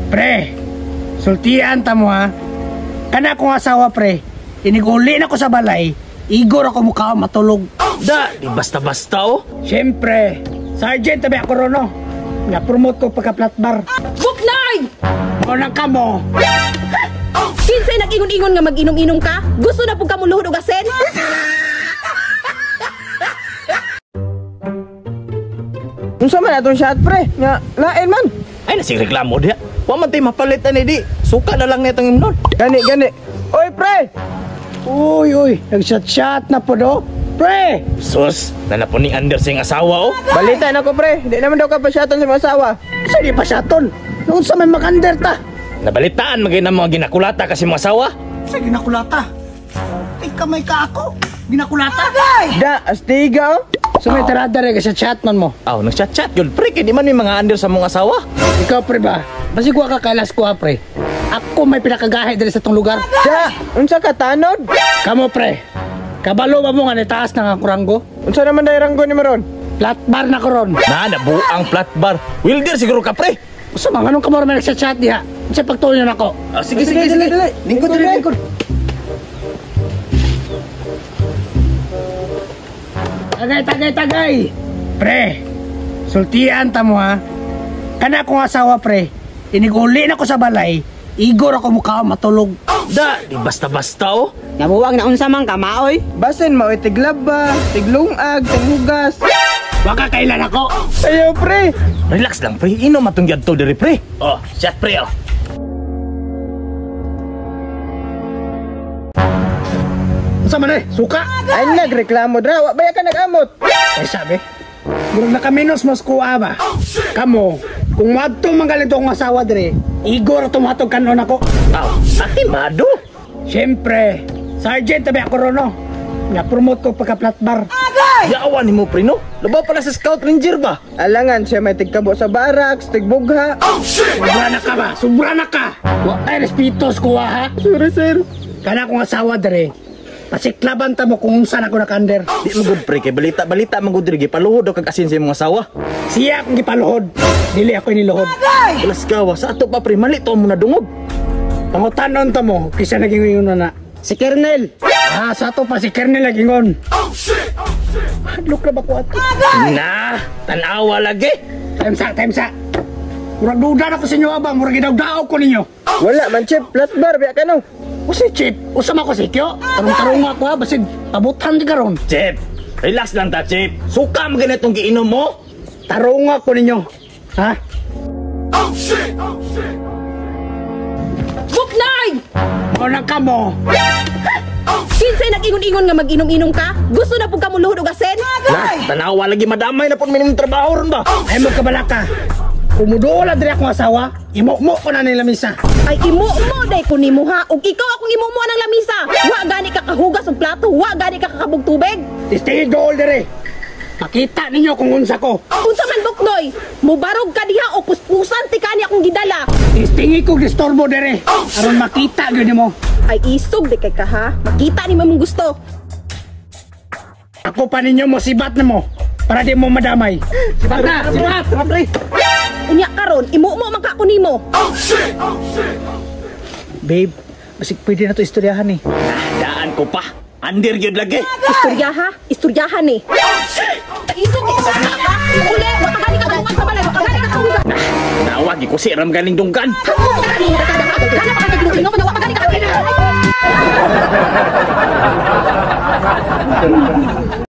Pre, sultian ta mo ha. Kana akong asawa pre, iniguli na ko sa balay, igor ako mukha matulog. Da, di basta-basta oh. Siyempre, sergeant tabi ako ron oh. Na-promote ko pagka flat bar. Buknoy! Unang ka mo. Kinsay nag-ingon-ingon nga mag-inom-inom ka? Gusto na pug ka muluhod og asin? Unsa man atong shot pre? Nga lain man. Ay nasig reklamo diha. Wa man tay mapalit ani di. Suka na lang nitong imnon. Gani gani. Oy pre. Uy, uy, nag-shot-shot na po do. Pre! Sus, nanapon ni Anders yung asawa oh. Balita na ko pre. Di naman daw ka pa-shotan sa mga asawa. Sa di pa shoton? Noon sa may makander ta. Nabalitaan magay na mga ginakulata kasi mga asawa. Sa ginakulata? Ay kamay ka ako. Ginakulata? Da, astiga oh. So may tarada rin kasi chat man mo. Aw, nag-chat-chat yun pre, kay di man may mga under sa mga asawa. Ikaw pre ba? Basig wa ka kailas ko ha pre. Ako may pinakagahe diri sa tong lugar. Da, unsa ka tanod? Kamo pre. Kabalo ba mo nga nitaas na nga kuranggo? Unsa naman day ranggo ni maron? Flat bar na koron. Na, nabuang flat bar. Wilder siguro ka pre. Usa man anong kamo may nagchat-chat diha? Unsa pagtuon nako? Ah, sige, sige, sige. Dali, Lingkod, dali. lingkod. Tagay, tagay, tagay. Pre, sultian ta mo ha. Kana akong asawa pre, iniguli na ko sa balay, igor ako mukha matulog. Da, di basta-basta oh. Nabuwag na unsa man ka maoy. Basin maoy tiglaba, tiglungag, tighugas. Waka kailan ako. Ayaw pre. Relax lang pre, inom atong yadto diri pre. Oh, chat pre oh. Unsa man eh, suka. Ay nagreklamo dra, wa baya ka nag-amot. Ay sabi, murag nakaminos mas kuha ba? Kamo, kung madto man galing akong asawa dire, igor tumatog kanon ako. Aw, atimado. Siyempre, sergeant tabi ako ron oh. Na-promote ko pagka flat bar. Yawa ni mo pre no. Labaw pala sa Scout Ranger ba? Alangan siya may tigkabo sa barracks, tigbugha. Sobra na ka ba? Sobra na ka! Wa ay respetos kuha ha? Sorry sir. Kana akong asawa dire, pasiklaban ta mo kung unsa na ako nakander. Di mo good pre kay balita-balita man gud diri gipaluhod daw kag asin sa imong asawa. Siya akong gipaluhod, dili ako iniluhod. Alas gawa sa ato pa pre, mali to mo nadungog. Pangutanon ta mo, kisa naging ingon na. Si Kernel. Ah, sa ato pa si Kernel nagingon. Oh shit! Oh shit! Hadlok na ba ko ato? Na, tan-awa lagi. Time sa, time sa. Murag duda na ko sa inyo ba? Murag gidawdaog ko ninyo. Wala man chip, flat bar biya ka no. O si Chip, usama ko si Kyo. Tarong-tarong ako ha, basig pabutan di karon. Chip, relax lang ta Chip. Suka man ganitong giinom mo. Tarong ako ninyo. Ha? Buknoy! Unang ka mo. Kinsay nag-ingon-ingon nga mag-inom-inom ka? Gusto na pug ka muluhod og asin? Na, tanawa lagi madamay na pud minimum trabaho ron ba? Ay mo kabalaka. Kumuduol diri akong asawa, imo-mo ko na nila misa. Ay imo-mo day ko nimo ha. Ug ikaw akong imo-mo ng lamisa. Wa gani ka kahugas og plato, wa gani ka kakabog tubig. Tistingin dool diri. Makita ninyo kung unsa ko. Unsa man Buknoy? Mubarog ka diha o puspusan ti kani akong gidala. Tistingi ko disturbo diri. Aron makita gyud nimo. Ay isog di kay ka ha. Makita nimo imong gusto. Ako pa ninyo mo sibat na mo para di mo madamay. Sibat na, sibat. Unya karon imo-mo man ka ako nimo. Babe, basig pwede na to istoryahan eh. Daan ko pa. Andir gyud lagi. Istorya ha? Istoryahan eh. Isog di ka ka. Uli, wa ka gani ka kahugas sa balay, wa ka gani ka kahugas. Nawa gi ko si ram galing dunggan. Hanap ka